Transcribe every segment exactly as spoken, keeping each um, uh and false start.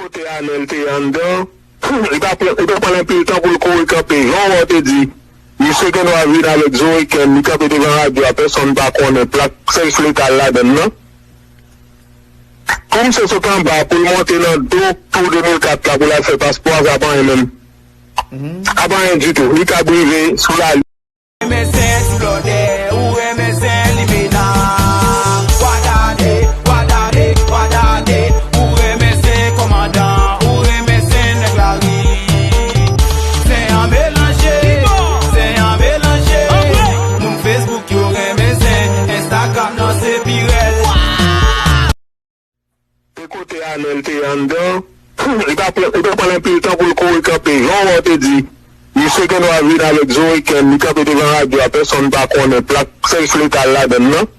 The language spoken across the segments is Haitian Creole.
Kote Anèl te ye anndan, li pa pran, li pa pran anpil tan pou l kouri kanpe. Jan w wè w te di, misye gen dwa vin avèk Zoriken, li kanpe devan radyo a, pèsonn pa konnen, plak sèvis leta l ladan l nan. Pou misye sot anba, pou l monte nan do tou de mil kat la, pou l al fè paspò a, sa pa anyen menm. A pa anyen ditou. Li ka rive sou lali. Renmen zen ti blòdè, ou renmen zen limena. Wadade, wadade, wadade, ou renmen zen kòmandan, ou renmen zen nèg lari. Zen an melanje, zen an melanje. Moun Facebook yo renmen zen, Instagram nan se pi rèd. E kote Anèl te ye anndan, li pa pran, li pa pran anpil tan pou l kouri kanpe. Jan w wè w te di, misye gen dwa vin avèk Zoriken, li kanpe devan radyo a, pèsonn pa konnen, plak sèvis leta l ladan l nan.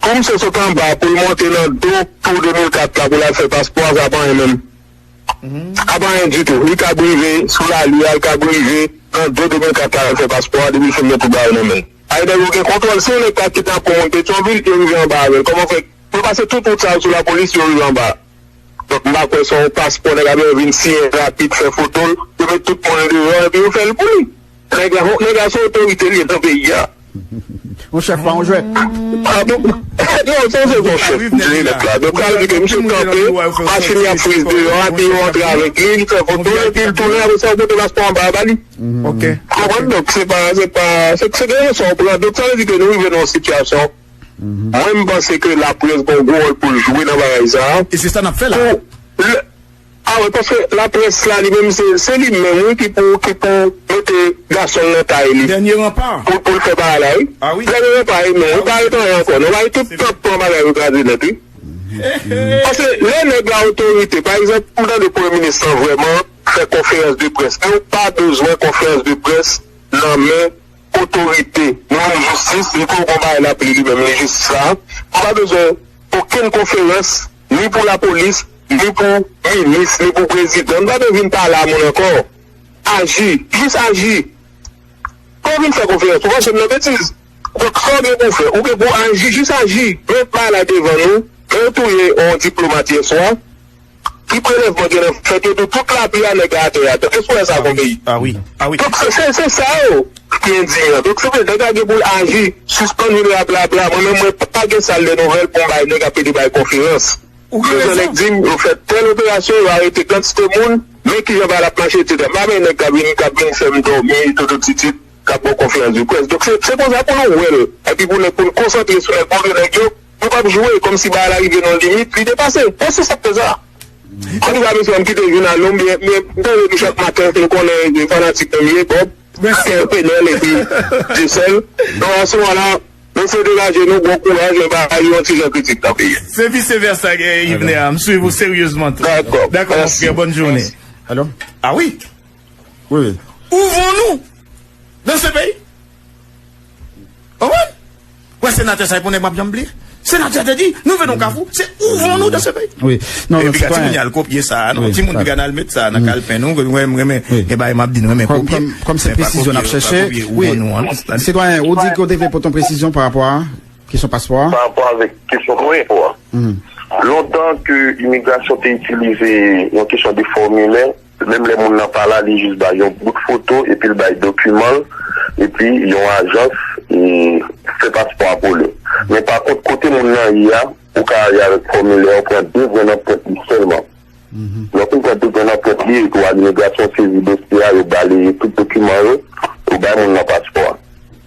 Pou misye sot anba, pou l monte nan do tou de mil kat la, pou l al fè paspò a, sa pa anyen menm. A pa anyen ditou. Li ka rive sou lali a, li ka rive nan do de mil kat la, al fè paspò a, depi l fin gen tout bagay nan men l. Ay nèg yo gen kontwòl, si yon nèg ka kidnape yon moun Petyonvil, yo rive anba avè l. Kòman fè yo pase tout wout sa yo sou lapolis, yo rive anba. Donk, m pa kwè se yon paspò nèg ap vin siyen rapid, fè foto l, yo met tout moun deyò, epi yo fè l pou li. Nèg la, nèg la se otorite li ye nan peyi a. Yon chèf pa yon jwèt. Ah, bon? Non, se, se yon chèf dirèk la. Donk, sa vle di ke misye kanpe, machin li ap friz deyò, epi yo antre avèk li, li fè foto, epi l tounen, apre sa, yo pote paspò anba a ba li. Ok. Konprann? Donk, se pa, se pa, se, se de leson w pran. Donk, sa vle di ke nou rive nan yon sitiyasyon. Mwen, m panse ke laprès gen yon gwo wòl pou l jwe nan bagay sa a. E se sa n ap fè la. Pou le, ah wi, paske laprès la, li menm, se, se li menm, wi, ki pou, ki pou mete gason l nan kay li. Dènye ranpa. Pou, pou l fè bagay la, wi. Ah wi. Dènye ranpa, wi, men, wi, pa ret anyen ankò. Non, pa ret tout tan pran bagay yo kraze nèt, wi. Paske lè nèg la otorite, pa egzanp, m tande premye minis lan vrèman fè konferans de près. Men ou pa bezwen konferans de près nan men otorite, nan men jistis, li tou gon bagay l ap li, li menm, li jistis la. Ou pa bezwen okenn konferans, ni pou lapolis, ni pou minis, ni pou prezidan. Nou pa bezwen vin pale a moun ankò. Aji, jis aji. Pa vin fè konferans, ou panse m nan betiz. Donk, sa w gen pou w fè, ou gen pou w aji, jis aji. Men bagay la devan nou, men yo touye yon diplomat yè swa. Ki prelèvman gen nan fèt yo tou, tout lapli a nèg la atè a. Donk, èske w wè sa kon peyi? Ah wi, ah wi. Donk, se, se, se sa yo ki endiyan. Donk, se vre, nèg la gen pou l aji, sispann vin rablabla. Mwen menm, mwen pa gen sal de nouvèl pou m bay nèg ap pede bay konferans. Ou gen rezon. Lè nèg di m, yo fè tèl operasyon, yo arete kantite moun, men kijan bagay la ap mache, etsetera. M pa renmen nèg k ap vin, k ap vin fè m dòmi, toutoutitut, k ap ba w konferans de près. Donk, se, se konsa pou nou wè l. Epi pou nèg, pou n konsantre sou nèg, pou nèg yo, nou p ap jwe kòmsi bagay la rive nan yon limit, li depase. E se sa k fè sa. Ann di sa, mesye, m kite jounal nou, men, men, m tande nou chak maten, se nou konnen, fanatik nou ye, Bob, Kenpè, Nèl epi Dyesèl. Donk, aswè la, mesye, degaje nou, bon kouraj, men bagay yo yon ti jan kritik nan peyi a. Se vise vèsa, Yvner, m swiv ou seryezman tou. Dakò. Dakò, mon frè, bòn jounen. Alo? Ah wi. Wi, wi. Ouvrons-nous dans ce pays. Konprann? Wè senatè sa, e pou nèg m ap janm bliye. Senatè te di, nou vle nan kafou, se ouvrons-nous dans ce pays. Wi. Non, non, epi gade timoun y al kopye sa, non, timoun ki gade al met sa nan kalpen nou, mwen, mwen, mwen, gen bagay m ap di nou, mwen, men kopye. Kòm se presizyon n ap chèche, wi. Sitwayen, ou di ke w te vle pote yon presizyon pa rapò a kesyon paspò a? Pa rapò avèk kesyon paspò a. Lontan ke imigrasyon te itilize yon kesyon de fòmilè, menm lè moun nan pa la, li jis bay yon bout foto, epi l bay dokiman l, epi yon ajans, e, fè paspò a pou li. Men pa kont, kote moun nan ye a, ou ka ale avèk fòmilè, ou pran de grenn anprent li sèlman. Lè w fin pran de grenn anprent li, epi w al imigrasyon, sezi dosye a, yo baleye tout dokiman yo, yo bay moun nan paspò a.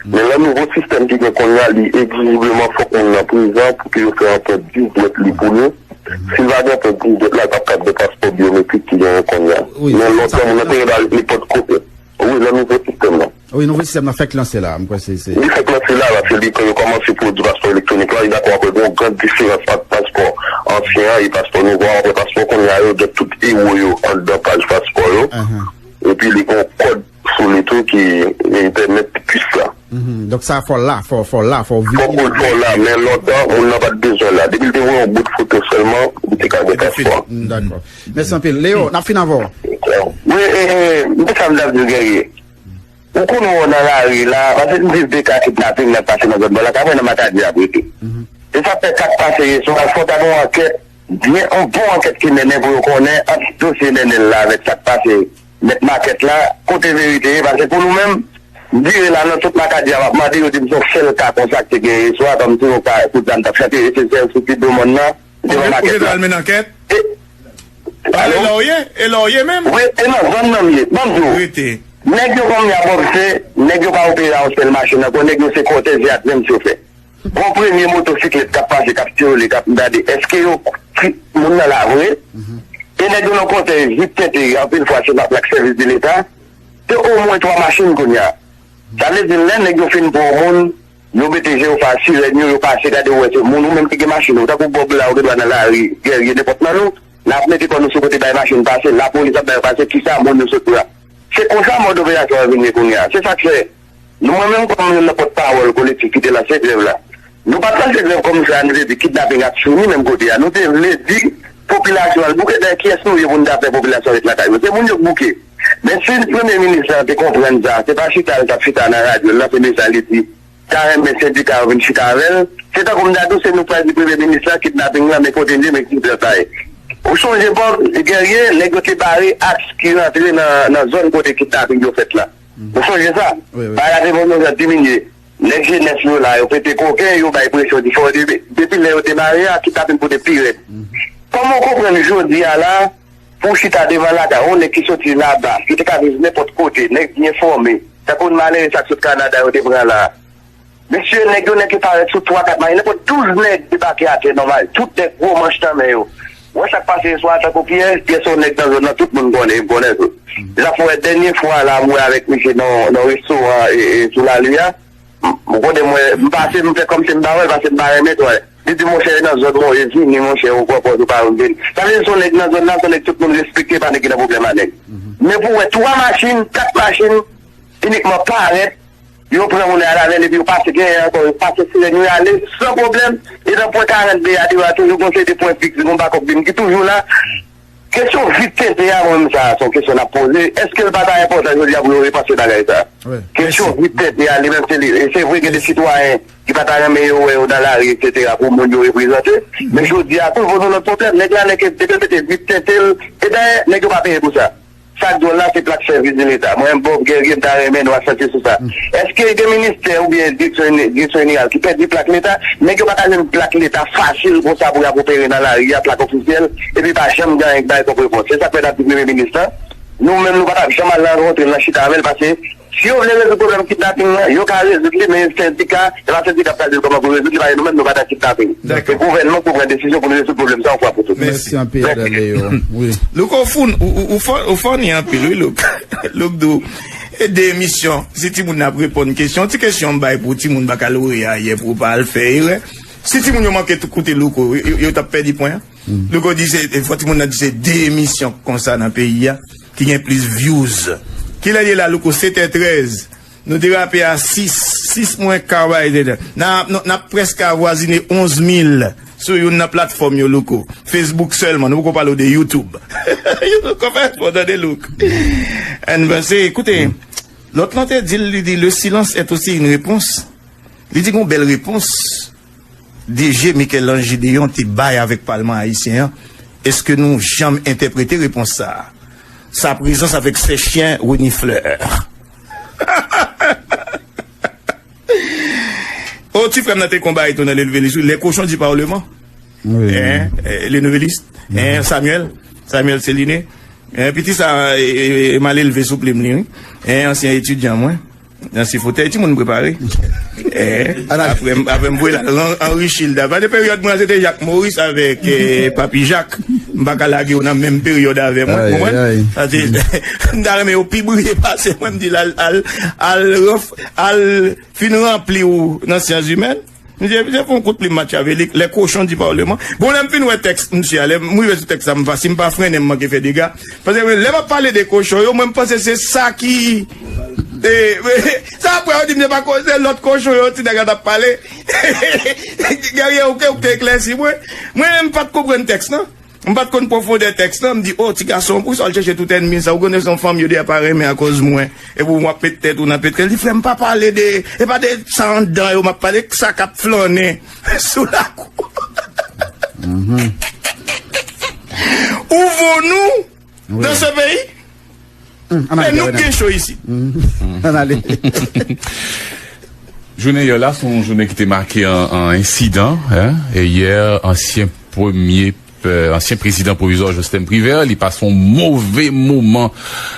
Men lè nouvo sistèm ki gen kounye a, li egzijibleman fòk moun nan prezan pou ke yo fè anprent dis dwèt li pou li. Si l pa gen anprent dis dwèt la, l p ap kab gen paspò byometrik ki genyen kounye a. Men lontan, moun nan te gen dwa ret nenpòt kote. Wi, nan nouvo sistèm nan. Wi, nouvo sistèm nan fèk lanse la, m kwè se, se. Li fèk lanse la, paske li, yo kòmanse pwodui paspò elektwonik la, li dakò, apre gen yon gran diferans ant paspò ansyen an e paspò nouvo a, apre paspò kounye a yo gen tout ewo yo anndan paj paspò yo. Epi li gen yon kòd sou li tou ki, e, pèmèt pis la. Donk sa fò l la, fò, fò l la, fò w vini. Fò w, fò w la, men lontan, moun nan pa t bezwen la. Depi l te voye yon bout foto sèlman, li te ka gen paspò. Dakò. Mèsi anpil. Leo, n ap fin avè w. Wi, e, e, m te sa m t ap di w, Guerrier. Ou konnen w nan lari la, paske m viv de ka kidnaping nan pase nan zòn mwen la, ka mwen nan Matadi ap rete. E sa fè kat pase yè swa, fò ta gen yon ankèt. Gen yon bon ankèt ki mennen pou yo konnen ant dosye Nenel la avèk sa k pase Mèt Makèt la, kote verite ye, paske pou nou menm, m vire la nan tout Makadi a, m ap mande yo di m se yon sèl ka konsa ki te gen yè swa, kòmsi yon ka kout zam t ap chante, e se sèl sou ti do mòn nan, devan makèt la. Ou te pral mennen ankèt? E, alo? E la w ye? E la w ye menm? Wi, e nan zòn nan m ye. Ban m di w. Rete. Nèg yo kounye a, Bob, se, nèg yo pa opere a yon sèl machin ankò, nèg yo se kòtèz e ak menm chofè. Gon premye motosiklèt k ap pase, k ap sirole, k ap gade, èske yo ki moun nan la vre? E nèg yo nan kòtèj vit tente, anpil fwa se pa plak sèvis de leta. Se omwen twa machin kounye a. Sa vle di, lè nèg yo fin pran yon moun, yo mete jewfa, sirèn yo, yo pase, gade, ou wè se moun, ou menm ki gen machin ou, tankou Bob la, ou gen dwa nan lari, Guerrier, nenpòt nan nou, n ap mete kò nou sou kote bay machin pase, lapolis ap bay yo pase, kisa moun yo sot la. Se konsa mòd operasyon an vin ye kounye a. Se sa k fè, nou, mwen menm kòm youn nan pòtpawòl kolektif ki te lanse grèv la, nou pa t lanse grèv kòm sa nou te di kidnaping ap fini menm kote a. Nou te vle di popilasyon an, l bouke, dayè kiyès nou ye pou n ta fè popilasyon ret lakay yo? Se moun yo k bouke. Men si premye minis lan te konprann sa, se pa chita l t ap chita nan radyo, l lanse mesaj, li di, ta renmen sendika yo vin chita avè l. Se tankou m ta di w, se nou k pral di premye minis la, kidnaping lan, men kote l ye, men ki dwòl sa ye. Ou sonje Bob, Guerrier, nèg yo te bare aks ki rantre nan, nan zòn kote kidnaping yo fèt la. Ou sonje sa? Wi, wi. Bagay la te vin yon jan diminye. Nèg jenès yo la, yo pete koken, yo bay presyon di fò de-, depi lè yo demare a, kidnaping pote pi rèd. Kòman w konprann jodi a la, pou w chita devan lakay yon nèg ki soti laba, ki te ka viv nenpòt kote, nèg byen fòme, tankou malere sa k sot Kanada yo te pran la. Mesye, nèg yo nèk yo parèt sou twa, kat machin, nenpòt douz nèg debake atè nòmal, tout nèg gwo manch nan men yo. Ou wè sa k pase yè swa a, tankou Pyè, Pyè se yon nèg nan zòn nan, tout moun konnen, m konnen tou. Sa fè dènye fwa la, m wè avèk misye nan, nan restoran, e, e, sou Lali a. M, ou konnen mwen, m pase, m fè kòmsi m pa wè l, paske m pa renmen twò. Li di, monchè, e nan zòn mwen, e vini, monchè, ou pran pòz ou pa vin. Sa vle di, se yon nèg nan zòn nan, se yon nèg tout moun respekte, pa nèg ki nan pwoblèm a nèg. Men pou wè twa machin, kat machin, inikman parèt, yo pran moun al avè l, epi yo pase genyen ankò, yo pase sirèn yo ale, san pwoblèm, e nan pwen karant de a, deyo a toujou gon seri de pwen fiks, gon bakòp bim ki toujou la. Kesyon vit tenten a, mwen menm, sa, se yon kesyon n ap poze. Èske l pa ta enpòtan jodi a pou yo repanse bagay sa? Wi. Kesyon vit tenten a, li menm, se li. E se vre, gen de sitwayen ki pa ta renmen yo wè yo nan lari, etsetera, pou moun yo reprezante. Men jodi a, tou, poze yon lòt pwoblèm. Nèg la, nèg, depi l mete vit tenten l, e dayè, nèg yo pa peye pou sa. Sa k dwòl la, se plak sèvis de leta. Mwen menm, Bob Guerrier, m ta renmen nou asanti sou sa. Èske gen ministè oubyen direksyon, direksyon jeneral ki pèdi plak leta? Nèg yo pa ka jwenn plak leta fasil konsa pou y ap opere nan lari a, plak ofisyèl, epi pa janm gen anyen k bay kòm repons. Se sa k fè n ap di premye minis lan, nou menm, nou pa t ap janm al rankontre l nan chita avè l, paske si yo vle rezoud pwoblèm kidnaping lan, yo ka rezoud li, men sendika, se pa sendika k pral di l kòman pou rezoud li, paske nou menm, nou pa nan kidnaping. Dakò. Se gouvènman ki pou pran desizyon pou nou rezoud pwoblèm sa yon fwa pou tout. Mèsi anpil, Leo. Wi. Louko, ou, ou, ou fò, ou fòni anpil, wi, Louk. Louk di w, e de emisyon, si timoun ap reponn kesyon, ti kesyon m bay pou timoun bakaloreya yè pou w pa al fè erè. Si timoun yo manke tou koute Louko, yo, yo, yo t ap pèdi pwen an. Louko di se, fò timoun nan di se de emisyon konsa nan peyi a ki gen plis views. Kilè l ye la, Louko? Sèt è trèz. Nou derape a sis, sis mwen ka bay, n ap, n ap prèske avwazine onz mil sou youn nan platfòm yo, Louko. Facebook sèlman, nou poko pale w de YouTube. Louko fè fò tande, Louk. Ann vanse, koute, lòt lan te di l, li di, le silence est aussi une réponse. Li di gon bèl repons D G Michel-Ange Gédéon te bay avèk Palman ayisyen an. Èske nou janm entèprete repons sa a? Sa prezans avèk sè chyen reniflè. O, ti frè m nan te konbay tou nan Le Nouvelliste, wi, Les Cochons du Parlement. Wi. Hein, eh, Le Nouvelliste. Hein, Samuel, Samuel Céliné. Hein, piti sa, eh, eh, mal elve sou plim li, wi. Hein, ansyen etidyan mwen. Nan se fotèy, timoun prepare. Eh, apre, m- apre m voye l al an- anrichi l davantage. Peryòd mwen, se te Jak Moris avèk, eh, Papi Jak. M pa ka lage yo nan menm peryòd avè mwen, ou konprann? Sa te, m ta renmen yo pi briye pase mwen, m di l al, al, al, ranf- al fin ranpli ou nan syans imèn. Misye, misye fè yon kout plim Machiavélique, Les Cochons du Parlement. Bon, lè m fin wè tèks misye a, lè m rive sou tèks la, m pa, si m pa frennen, m manke fè dega. Paske lè m ap pale de kochon yo, mwen, m panse se sa ki, e, sa apre yo di m se pa ko- se lòt kochon yo, ti nèg la t ap pale. Guerrier, ou ke, ou te eklèsi mwen. Mwen, m pa t konprann tèks lan. M pa t konn pwofondè tèks lan, m di, "O, ti gason, poukisa w al chèche tout ènmi sa? Ou konnen se yon fanm yo deja pa renmen akoz mwen. Epi w ap met tèt ou nan petrèl." Li, "Frè m, pa pale de, e pa de sa anndan yo m ap pale, sa k ap flannen sou lakou." Où voulons-nous dans ce pays? Hum, ann ale, nou gen cho isi. Ann ale. Jounen yè la se yon jounen ki te make an, an ensidan, en. E yè, ansyen premye, eh, ansyen prezidan pwovizwa Joslèn Privè, li pase yon move moman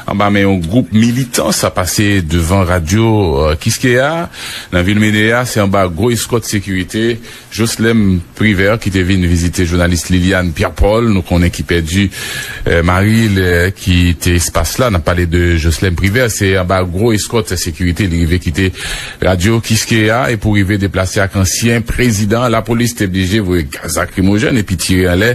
anba men yon gwoup militan. Sa pase devan radyo, eh, Kiskeya, nan vil Meneya. Se anba gwo eskòt sekirite Joslèn Privè ki te vin vizite jounalis Liliane Pierre Paul, nou konnen ki pèdi, eh, mari l, eh, kite espas la. N ap pale de Joslèn Privè, se anba gwo eskòt sekirite li rive kite radyo Kiskeya e pou rive deplase ak ansyen prezidan, lapolis te blije voye gaz lakrimojèn epi tire anlè.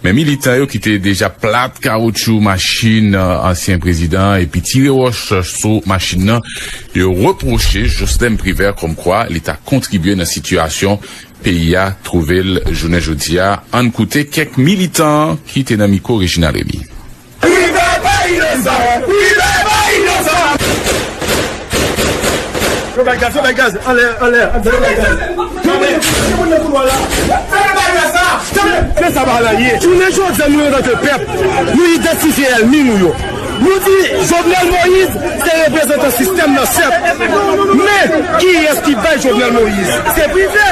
Men militan yo ki te deja plat kawoutchou machin, eh, ansyen prezidan epi tire wòch sou machin nan, yo repwoche Joslèn Privè kòmkwa li ta kontribye nan sitiyasyon peyi a twouve l jounen jodi a. Ann koute kèk militan ki te nan mikwo Reginald Remy. Privè pa inosan! Privè pa inosan! Yo bay gaz, yo bay gaz! Anlè, anlè, anlè, yo bay gaz! Tande, tande moun nan koulwa la! Tande bay gaz la! Tande! Se sa bagay la ye! Jounen jodi a, nou antanke pèp, nou idantifye ènmi nou yo. Nou di Jovenel Moïse se reprezantan sistèm nan sèt. Men, kiyès ki bay Jovenel Moïse? Se Privè.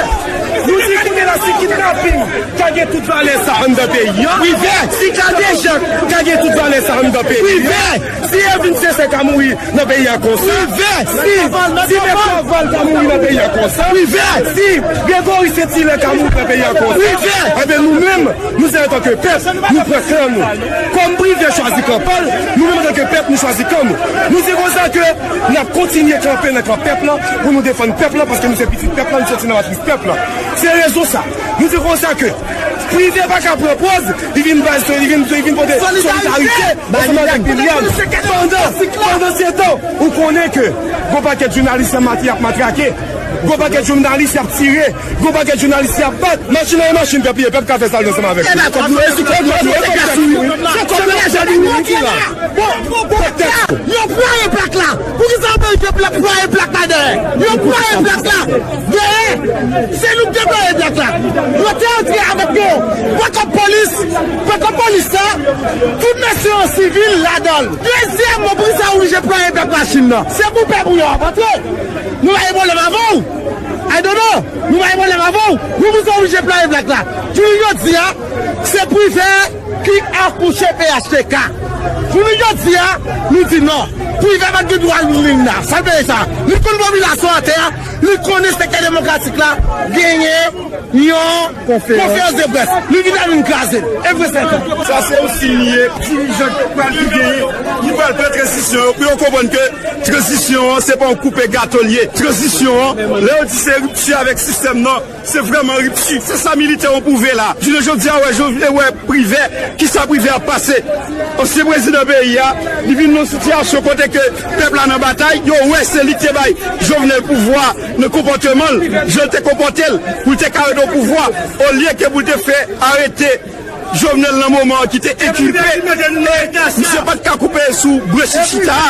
Nou di kounye la si kidnaping ka gen tout valè sa anndan peyi a. Privè. Si Kadejak ka gen tout valè sa anndan peyi a. Privè. Si Evin Sesè ka mouri nan peyi a konsa. Privè. Si, si Mèt Saval ka mouri nan peyi a konsa. Privè. Si Gregory Saint-Hilaire ka mouri nan peyi a konsa. Privè. Enben nou menm, nou se antanke pèp, nou pran kan nou. Kòm Privè chwazi kan pa l, nou menm antanke pèp, nou chwazi kan nou. Nou di konsa ke n ap kontinye kanpe nan kan pèp lan pou nou defann pèp lan, paske nou se pitit pèp lan, nou soti nan matris pèp lan. Se rezon sa. Nou di konsa ke Privè pa ka pran pòz, li vin bay, li vin, li vin pote solidarite ansanm avèk Liliane. Pandan, pandan se tan, ou konnen ke gwo pakèt jounalis y ap mati-, y ap matrake, gwo pakèt jounalis y ap tire, gwo pakèt jounalis y ap bat. Machin an e machin pèp li ye, pèp ka fè sa l vle ansanm avèk li. E pa kòb nou, e sou kòb nou, se kòb nou, se kòb nou, se kòb nou, se kòb nou. Bon, bon, bon, yo pran e plak la. Poukisa yo bay pèp la pran e plak la dèyè? Yo pran e plak la dèyè. Se nou ki te pran e plak la. Yo te antre avèk yo. Pran kòb polis. Pran kòb polis sa. Tout mesye yo sivil ladan l. Dezyèmman, poukisa yo oblije pran e plak machin nan? Se pou pèp ou yo ap antre. Nou pa gen pwoblèm avè w. I don't know. Nou pa gen pwoblèm avè w. Nou poukisa oblije pran e plak la? Jounen jodi a, se Privè ki akouche P H T K. Jounen jodi a, nou di non. Privè pa t gen dwa li la. Sa l peye sa? Li konn popilasyon atè a, li konnen sektè demokratik la genyen yon konferans de près. Li vin la vin kraze l. E vre sèten. Sa se yon siy li ye. Dirijan ki pral ki genyen, ki pral pran tranzisyon yo, pou yo konprann ke tranzisyon an, se pa yon koupe gato li ye. Tranzisyon an, lè yo di se ripti avèk sistèm nan, se vrèman ripti. Se sa militè yo pwouve la. Jounen jodi a, wè, Jovenel, wè Privè, kisa Privè ap pase? Ansyen prezidan peyi a, li vin nan yon sitiyasyon kote ke pèp la nan batay, yo wè se li ki te bay Jovenel pouvwa nan konpòteman l, jan l te konpòte l, pou l te ka rete o pouvwa, olye ke pou l te fè arete Jovenel nan moman an ki te enkilpe, e misye pa t ka koupe sou branch li chita a.